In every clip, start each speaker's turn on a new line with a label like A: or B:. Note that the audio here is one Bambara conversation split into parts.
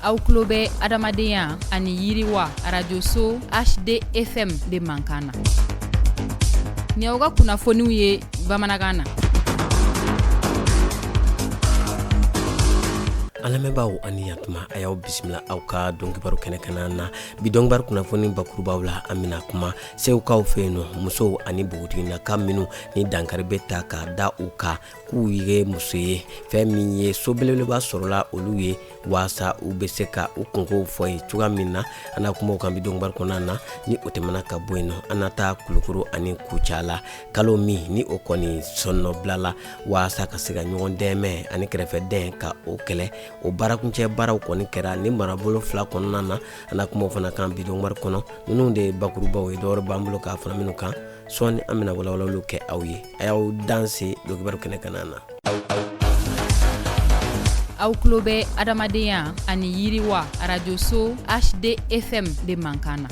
A: Aw tulo bɛ adamadenya ani yiriwa arajoso HDFM de mankan na. Nin y'aw ka kunnafoniw ye bamanankan na.
B: An lamɛnbaaw ani yantuma, a y'aw bisimila aw ka donkibaru kɛnɛ kana na. Bi donkibaru kunnafoni bakurubaw la, an bɛna kuma Segukaw fɛ yen nɔ, musow ani npogotiginaka minnu ni dankari bɛ ta ka da u kan k'u ye muso ye, fɛn min ye so belebeleba sɔrɔla olu ye waasa u bɛ se ka u kunkow fɔ ye cogoya min na. An na kuma o kan bi donkibaru kɔnɔna na. Ni o tɛmɛna ka bɔ yen nɔ, an na taa Kulukoro ani Kucala, kalo min ni o kɔni sɔnnɔbila la waasa ka se ka ɲɔgɔn dɛmɛ ani kɛrɛfɛdɛn ka o kɛlɛ, o baarakuncɛ baaraw kɔni kɛra ni marabolo fila kɔnɔna na. An na kuma o fana kan bi donkibaru kɔnɔ. Ninnu de ye bakurubaw ye, dɔwɛrɛ b'an bolo k'a fara minnu kan sɔɔni, an bɛna walawalaliw kɛ aw ye. A y'aw danse donkibaru kɛnɛ kana na.
A: Aw tulo bɛ adamadenya ani yiriwa arajoso HDFM de mankan na.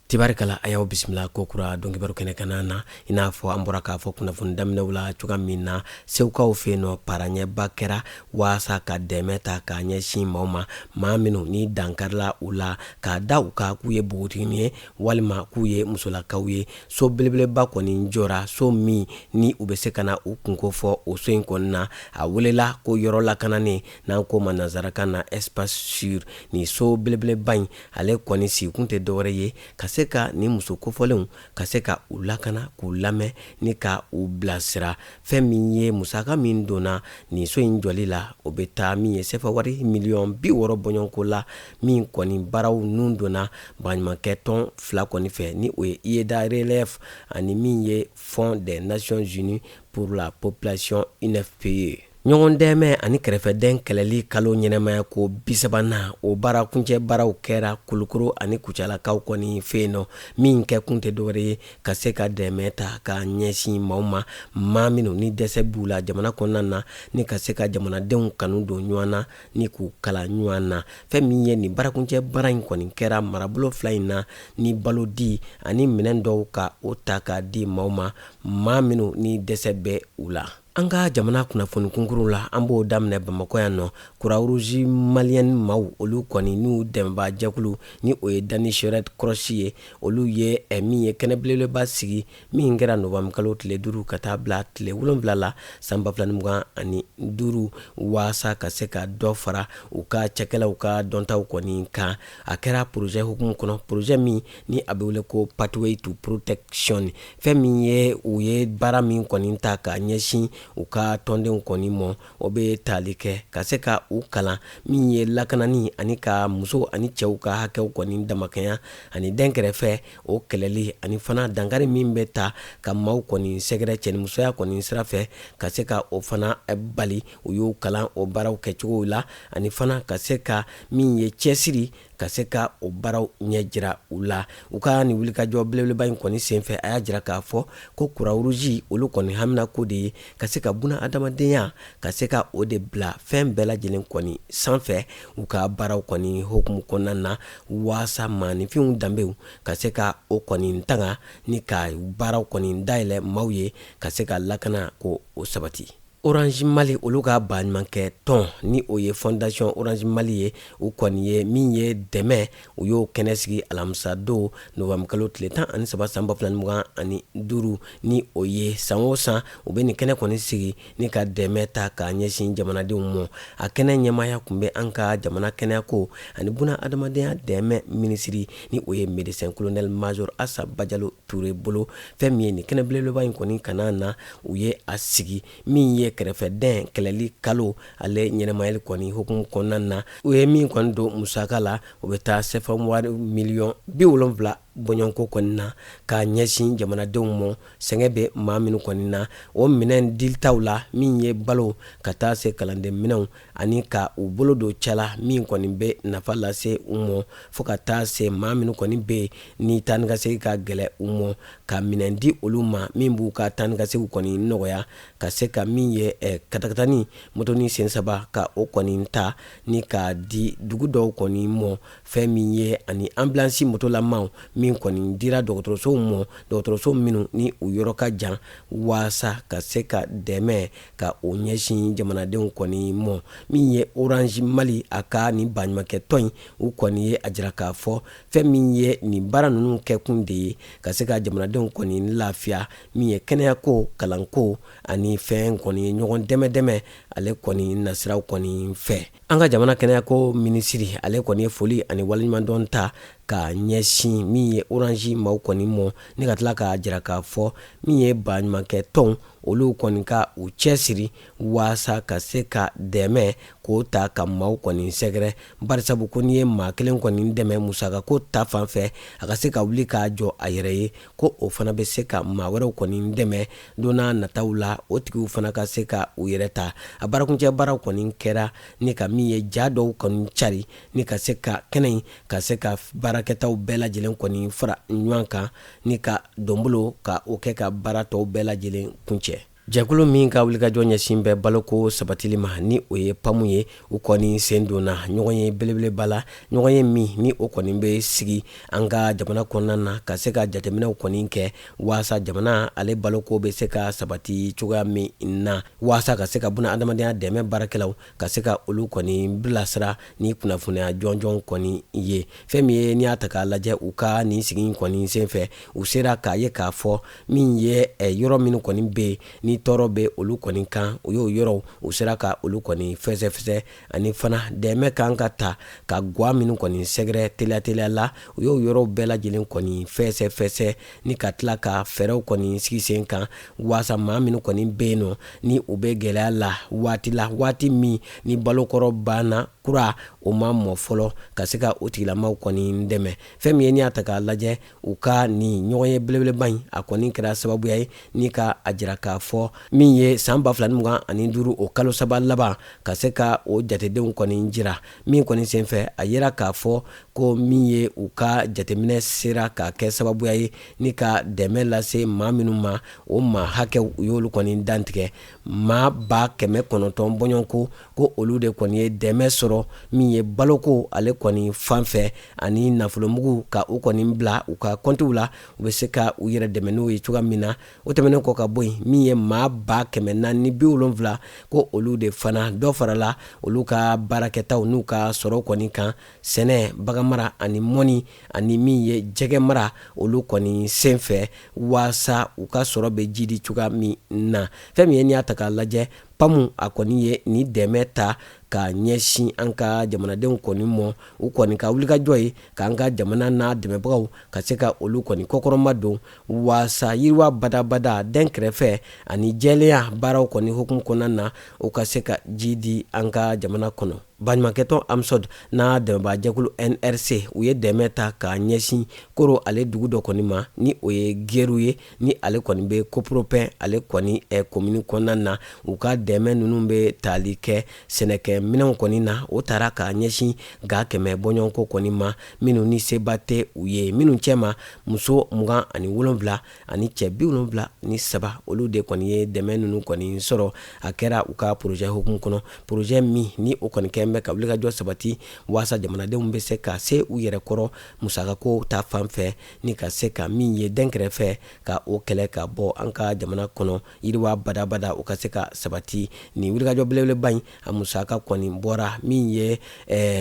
B: Tibarikala, a y'aw bisimila ko kura donkibaru kɛnɛ kana na. I n'a fɔ an bɔra k'a fɔ kunnafoni daminɛw la cogoya min na, Segukaw fɛ yen nɔ, paraɲɛba kɛra waasa ka dɛmɛ ta k'a ɲɛsin maaw ma, maa minnu ni dankarila u la k'a da u kan k'u ye npogotiginin ye walima k'u ye musolakaw ye. So belebeleba kɔni jɔra, so min ni u bɛ se ka na u kunko fɔ o so in kɔni na. A welela ko yɔrɔ lakananen, n'an k'o ma nansarakan na espace sûr. Nin so belebeleba in, ale kɔni sigikun tɛ dɔwɛrɛ ye ka se ka nin muso kofɔlenw ka se ka u lakana, k'u lamɛn ni ka u bilasira. Fɛn min ye musaka min donna nin so in jɔli la, o bɛ taa min ye sefa wari miliyɔn 60 bɔɲɔgɔnko la, min kɔni baaraw nun donna baɲumankɛ tɔn fila kɔni fɛ, ni o ye IEDA Relève ani min ye Fonds des Nations Unies pour la population UNFPA. Ɲɔgɔn dɛmɛ ani kɛrɛfɛdɛn kɛlɛli kalo ɲɛnamaya ko 30nan, o baarakuncɛ baaraw kɛra Kulukoro ani Kucalakaw kɔni fɛ yen nɔ. Min kɛ kun tɛ dɔwɛrɛ ye ka se ka dɛmɛ ta ka ɲɛsin maaw ma, maa minnu ni dɛsɛ b'u la jamana kɔnɔna na, ni ka se ka jamanadenw kanu don ɲɔgɔn na ni k'u kala ɲɔgɔn na. Fɛn min ye nin baarakuncɛ baara in kɔni kɛra marabolo fila in na, ni balo di ani minɛn dɔw ka o ta k'a di maaw ma, maa minnu ni dɛsɛ bɛ u la. An ka jamana kunnafoni kunkurunw la, an b'o daminɛ Bamakɔ yan nɔ. Croix-Rouge malienne maaw, olu kɔni n'u dɛmɛbaa jɛkulu ni o ye Danish Red Cross ye, olu ye min ye kɛnɛ belebeleba sigi min kɛra novembre kalo tile 5 ka taa bila tile 7 la san 2025, waasa ka se ka dɔ fara u ka cakɛlaw ka dɔntaw kɔni kan. A kɛra projet hukumu kɔnɔ, projet min ni a bɛ wele ko Pathway to Protection. Fɛn min ye u ye baara min kɔni ta ka ɲɛsin u ka tɔndenw kɔni ma, o bɛ tali kɛ ka se ka u kalan min ye lakanani ani ka muso ani cɛw ka hakɛw kɔni damakɛnya ani dɛnkɛrɛfɛ o kɛlɛli, ani fana dankari min bɛ ta ka maaw kɔni sɛgɛrɛ cɛnimusoya kɔni sira fɛ, ka se ka o fana bali. U y'u kalan o baaraw kɛcogow la, ani fana ka se ka min ye cɛsiri ka se ka o baaraw ɲɛ jira u la. U ka nin wulikajɔ belebeleba in kɔni senfɛ, a y'a jira k'a fɔ ko Croix-Rouge olu kɔni haminako de ye ka se ka buna adamadenya ka se ka o de bila fɛn bɛɛ lajɛlen kɔni sanfɛ u ka baaraw kɔni hukumu kɔnɔna na, waasa maaninfinw danbew ka se ka o kɔni tanga ni ka baaraw kɔni dayɛlɛ maaw ye ka se ka lakana ko o sabati. Orange Mali olu ka baɲumankɛ tɔn ni o ye Fondation Orange Mali ye, u kɔni ye min ye dɛmɛ, u y'o kɛnɛ sigi alamisa don novembre kalo tile 13 san 2025, ni o ye san o san u bɛ nin kɛnɛ kɔni sigi ni ka dɛmɛ ta k'a ɲɛsin jamanadenw ma. A kɛnɛ ɲɛmaaya tun bɛ an ka jamana kɛnɛyako ani buna adamadenya dɛmɛ minisiri ni o ye médecin colonel major Asa Bajalo Ture bolo. Fɛn min ye nin kɛnɛ belebeleba in kɔni kana na, u ye a sigi min ye kɛrɛfɛdɛn kɛlɛli kalo ale ɲɛnamayali kɔni hukumu kɔnɔna na. U ye min kɔni don musaka la, o bɛ taa sefa wari miliyɔn 70 bɔɲɔgɔnko kɔni na k'a ɲɛsin jamanadenw ma, sɛgɛn bɛ maa minnu kɔni na. O minɛn dilitaw la, min ye balo ka taa se kalanden minɛnw ani ka u bolo don ca la min kɔni bɛ nafa lase u ma, fo ka taa se maa minnu kɔni bɛ yen ni taa ni ka segin ka gɛlɛn u ma, ka minɛn di olu ma min b'u ka taa ni ka segin kɔni nɔgɔya, ka se ka min ye katakatani motoni sen saba ka o kɔni ta ni k'a di dugu dɔw kɔni ma. Fɛn min ye ani ambulance motolamaw min min kɔni dira dɔgɔtɔrɔsow ma, dɔgɔtɔrɔso minnu ni u yɔrɔ ka jan, waasa ka se ka dɛmɛ ka o ɲɛsin jamanadenw kɔni ma. Min ye Orange Mali, a ka nin baɲumankɛtɔn in, u kɔni ye a jira k'a fɔ fɛn min ye nin baara ninnu kɛkun de ye ka se ka jamanadenw kɔni lafiya, min ye kɛnɛyako, kalanko ani fɛn kɔni ye ɲɔgɔn dɛmɛ dɛmɛ ale kɔni nasiraw kɔni fɛ. An ka jamana kɛnɛyako minisiri, ale kɔni ye foli ani waleɲumandɔn ta ka ɲɛsin min ye Orange maaw kɔni ma, ni ka tila k'a jira k'a fɔ min ye baɲumankɛtɔnw, olu kɔni ka u cɛsiri waasa ka se ka dɛmɛ k'o ta ka maaw kɔni sɛgɛrɛ, barisabu ko n'i ye maa kelen kɔni dɛmɛ musakako ta fan fɛ, a ka se ka wuli k'a jɔ a yɛrɛ ye, ko o fana bɛ se ka maa wɛrɛw kɔni dɛmɛ don n'a nataw la, o tigiw fana ka se ka u yɛrɛ ta. A baarakuncɛ baaraw kɔni kɛra ni ka min ye ja dɔw kɔni cari, ni ka se ka kɛnɛ in ka se ka baarakɛtaw bɛɛ lajɛlen kɔni fara ɲɔgɔn kan, ni ka donbolo ka o kɛ ka baara tɔw bɛɛ lajɛlen kuncɛ. Jɛkulu min ka wulikajɔ ɲɛsin bɛ baloko sabatili ma, ni o ye PAM ye, u kɔni sen donna ɲɔgɔn ye belebeleba la, ɲɔgɔn ye min ni o kɔni bɛ sigi an ka jamana kɔnɔna na, ka se ka jateminɛw kɔni kɛ waasa jamana ale baloko bɛ se ka sabati cogoya min na, waasa ka se ka buna adamadenya dɛmɛ baarakɛlaw ka se ka olu kɔni bilasira ni kunnafoniya jɔnjɔn kɔni ye. Fɛn min ye n'i y'a ta k'a lajɛ, u ka nin sigi in kɔni senfɛ, u sera k'a ye k'a fɔ min ye yɔrɔ minnu kɔni bɛ yen ni tɔɔrɔ bɛ olu kɔni kan, u y'o yɔrɔw u sera ka olu kɔni fɛsɛfɛsɛ, ani fana dɛmɛ kan ka ta ka gwa minnu kɔni sɛgɛrɛ teliya teliya la, u y'o yɔrɔw bɛɛ lajɛlen kɔni fɛsɛfɛsɛ, ni ka tila ka fɛɛrɛw kɔni sigi sen kan waasa maa minnu kɔni bɛ yen nɔ ni u bɛ gɛlɛya la waati la, waati min ni balokɔrɔ banna kura o ma mɔ fɔlɔ, ka se ka o tigilamaw kɔni dɛmɛ. Fɛn min ye n'i y'a ta k'a lajɛ, u ka nin ɲɔgɔn ye belebeleba in, a kɔni kɛra sababuya ye ni ka a jira k'a fɔ min ye san 2025 o kalo saba laban, ka se ka o jatedenw kɔni jira. Min kɔni senfɛ, a yera k'a fɔ ko min ye u ka jateminɛ sera ka kɛ sababuya ye ni ka dɛmɛ lase maa minnu ma, o maa hakɛw u y'olu kɔni dantigɛ maa 900 bɔɲɔgɔnko, ko olu de kɔni ye dɛmɛ sɔrɔ min ye baloko ale kɔni fan fɛ, ani nafolomugu ka u kɔni bila u ka kɔntiw la, u bɛ se ka u yɛrɛ dɛmɛ n'o ye cogoya min na. O tɛmɛnen kɔ ka bɔ yen, min ye maa 470, ko olu de fana dɔ farala olu ka baarakɛtaw n'u ka sɔrɔ kɔni kan, sɛnɛ, baganmara ani mɔni ani min ye jɛgɛ mara olu kɔni senfɛ, waasa u ka sɔrɔ bɛ jidi cogoya min na. Fɛn min ye n'i y'a ta k'a lajɛ, PAM a kɔni ye nin dɛmɛ ta ka ɲɛsin an ka jamanadenw kɔni ma, u kɔni ka wulikajɔ ye k'an ka jamana n'a dɛmɛbagaw ka se ka olu kɔni kɔkɔrɔma don, waasa yiriwa badabada, dɛnkɛrɛfɛ ani jɛlenya baaraw kɔni hukumu kɔnɔna na, u ka se ka ji di an ka jamana kɔnɔ. Baɲumankɛtɔn AMSODE n'a dɛmɛbaajɛkulu NRC, u ye dɛmɛ ta ka ɲɛsin Koro ale dugu dɔ kɔni ma, ni o ye Geru ye, ni ale kɔni bɛ Koporopɛn ale kɔni komini kɔnɔna na. U ka dɛmɛ ninnu bɛ tali kɛ sɛnɛkɛminɛnw kɔni na. O taara ka ɲɛsin ga 100 bɔɲɔgɔnko kɔni ma, minnu ni seba tɛ u ye, minnu cɛma muso 27 ani cɛ 73, olu de kɔni ye dɛmɛ ninnu kɔni sɔrɔ. A kɛra u ka projet hukumu kɔnɔ, projet min ni o kɔni kɛlen bɛ ka wulikajɔ sabati waasa jamanadenw bɛ se ka se u yɛrɛ kɔrɔ musakako ta fan fɛ, ni ka se ka min ye dɛnkɛrɛfɛ ka o kɛlɛ ka bɔ an ka jamana kɔnɔ, yiriwa badabada o ka se ka sabati. Nin wulikajɔ belebeleba in, a musaka kɔni bɔra min ye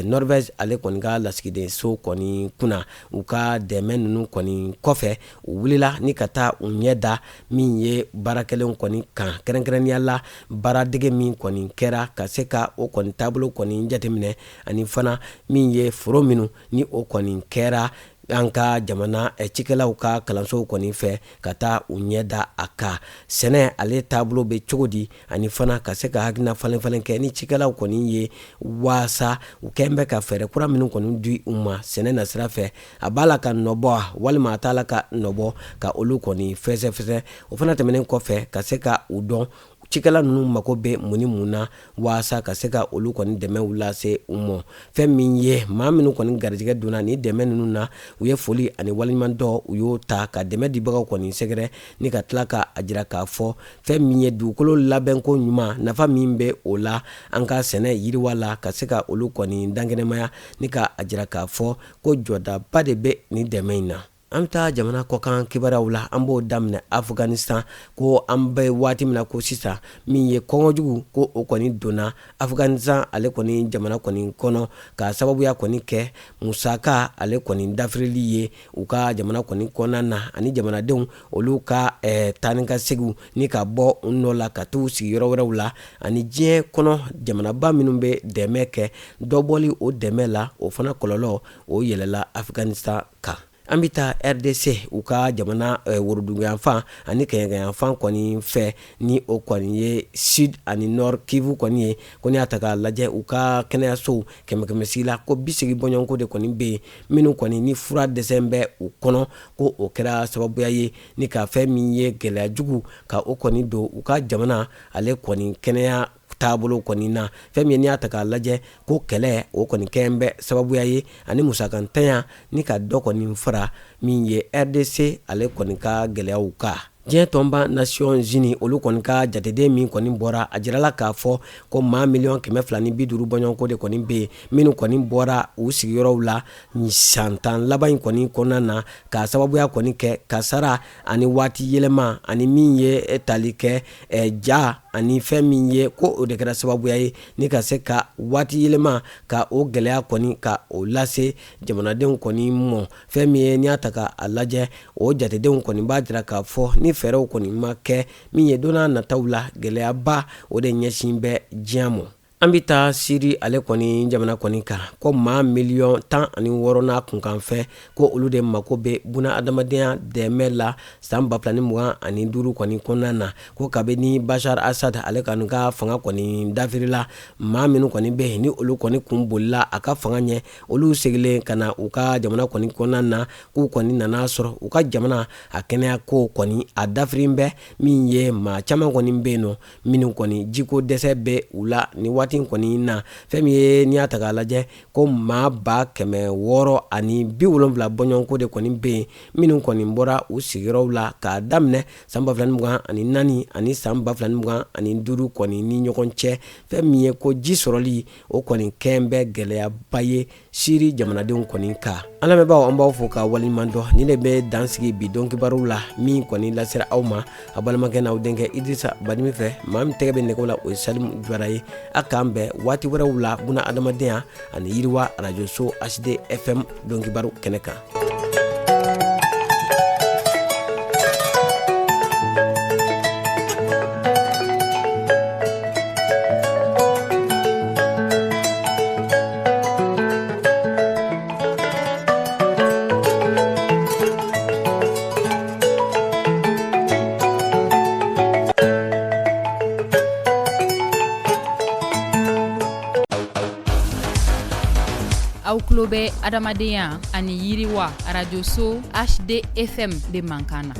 B: Norvège ale kɔni ka lasigidenso kɔni kunna. U ka dɛmɛ ninnu kɔni kɔfɛ, u wulila ni ka taa u ɲɛ da min ye baarakɛlenw kɔni kan, kɛrɛnkɛrɛnnenya la baaradege min kɔni kɛra ka se ka o kɔni taabolo kɔni jateminɛ, ani fana min ye foro minnu ni o kɔni kɛra an ka jamana cikɛlaw ka kalansow kɔni fɛ, ka taa u ɲɛ da a kan, sɛnɛ ale taabolo bɛ cogo di, ani fana ka se ka hakilina falen falen kɛ ni cikɛlaw kɔni ye, waasa u kɛn bɛ ka fɛɛrɛ kura minnu kɔni di u ma sɛnɛ nasira fɛ, a b'a la ka nɔbɔ walima a t'a la ka nɔbɔ, ka olu kɔni fɛsɛfɛsɛ. O fana tɛmɛnen kɔfɛ, ka se ka u dɔn cikɛla ninnu mako bɛ mun ni mun na, waasa ka se ka olu kɔni dɛmɛw lase u ma. Fɛn min ye maa minnu kɔni garijɛgɛ donna ni dɛmɛ ninnu na, u ye foli ani waleɲumandɔn u y'o ta ka dɛmɛ dibagaw kɔni sɛgɛrɛ, ni ka tila ka a jira k'a fɔ fɛn min ye dugukolo labɛnko ɲuman nafa min bɛ o la an ka sɛnɛ yiriwa la, ka se ka olu kɔni dankɛnɛmaya, ni ka a jira k'a fɔ ko jɔdaba de bɛ nin dɛmɛ in na. An bɛ taa jamana kɔkan kibaruyaw la. An b'o daminɛ Afganistan, ko an bɛ waati min na ko sisan, min ye kɔngɔjugu ko o kɔni donna Afganistan ale kɔni jamana kɔni kɔnɔ, ka sababuya kɔni kɛ musaka ale kɔni dafirili ye u ka jamana kɔni kɔnɔna na, ani jamanadenw olu ka taa ni ka seginw ni ka bɔ u nɔ la ka t'u sigi yɔrɔ wɛrɛw la, ani diɲɛ kɔnɔ jamanaba minnu bɛ dɛmɛ kɛ, dɔ bɔli o dɛmɛ la, o fana kɔlɔlɔ o yɛlɛla Afganistan kan. An bɛ taa RDC, u ka jamana woroduguyanfan ani kɛɲɛkayanfan kɔni fɛ, ni o kɔni ye Sud ani Nord Kivu kɔni ye. Ko n'i y'a ta k'a lajɛ, u ka kɛnɛyasow kɛmɛ kɛmɛ sigi la, ko 80 bɔɲɔgɔnko de kɔni bɛ yen minnu kɔni ni fura dɛsɛ bɛ u kɔnɔ, ko o kɛra sababuya ye ni ka fɛn min ye gɛlɛya jugu ka o kɔni don u ka jamana ale kɔni kɛnɛya taabolo kɔni na. Fɛn min ye n'i y'a ta k'a lajɛ, ko kɛlɛ o kɔni kɛn bɛ sababuya ye ani musakantanya ni ka dɔ kɔni fara min ye RDC ale kɔni ka gɛlɛyaw kan. Diɲɛ tɔnba Nations Unies olu kɔni ka jateden min kɔni bɔra, a jirala k'a fɔ ko maa 250 miliyɔn bɔɲɔgɔnko de kɔni bɛ yen minnu kɔni bɔra u sigiyɔrɔw la san 10 laban in kɔni kɔnɔna na, ka sababuya kɔni kɛ kasara ani waati yɛlɛma ani min ye tali kɛ ja ani fɛn min ye ko o de kɛra sababuya ye ni ka se ka waati yɛlɛma ka o gɛlɛya kɔni ka o lase jamanadenw kɔni mɔ. Fɛn min ye n'i y'a ta k'a lajɛ, o jatedenw kɔni b'a jira k'a fɔ ni fɛɛrɛw kɔni ma kɛ min ye don n'a nataw la, gɛlɛyaba o de ɲɛsin bɛ diɲɛ mɔ. An bɛ taa Siri ale kɔni jamana kɔni kan, ko maa 16 miliyɔn n'a kunkanfɛn, ko olu de mako bɛ buna adamadenya dɛmɛ la san 2025 kɔni kɔnɔna na. Ko kabini Bashar Assad ale kɔni ka fanga kɔni dafirila, maa minnu kɔni bɛ yen ni olu kɔni kun bolila a ka fanga ɲɛ, olu segilen ka na u ka jamana kɔni kɔnɔna na, k'u kɔni nana sɔrɔ u ka jamana a kɛnɛya ko kɔni a dafirin bɛ, min ye maa caman kɔni bɛ yen nɔ minnu kɔni jiko dɛsɛ bɛ u la ni waati kɔni na. Fɛn min ye n'i y'a ta k'a lajɛ, ko maa 670 bɔɲɔgɔnko de kɔni bɛ yen minnu kɔni bɔra u sigiyɔrɔw la k'a daminɛ san 2024 ani san 2025 kɔni ni ɲɔgɔn cɛ. Fɛn min ye ko ji sɔrɔli o kɔni kɛn bɛ gɛlɛyaba ye Siri jamanadenw kɔni kan. An lamɛnbaaw, an b'aw fo ka waleɲuman dɔn. Nin de bɛ dan sigi bi don kibaruw la min kɔni lasera aw ma a balimakɛ n'aw denkɛ Idrisa Badimi fɛ. Maa min tɛgɛ bɛ nɛgɛw la, o ye Salimu Jara ye. A k'an bɛn waati wɛrɛw la, buna adamadenya ani yiriwa arajoso HD FM don kibaru kɛnɛ kan.
A: Aw tulo bɛ adamadenya ani yiriwa arajoso HD FM de mankan na.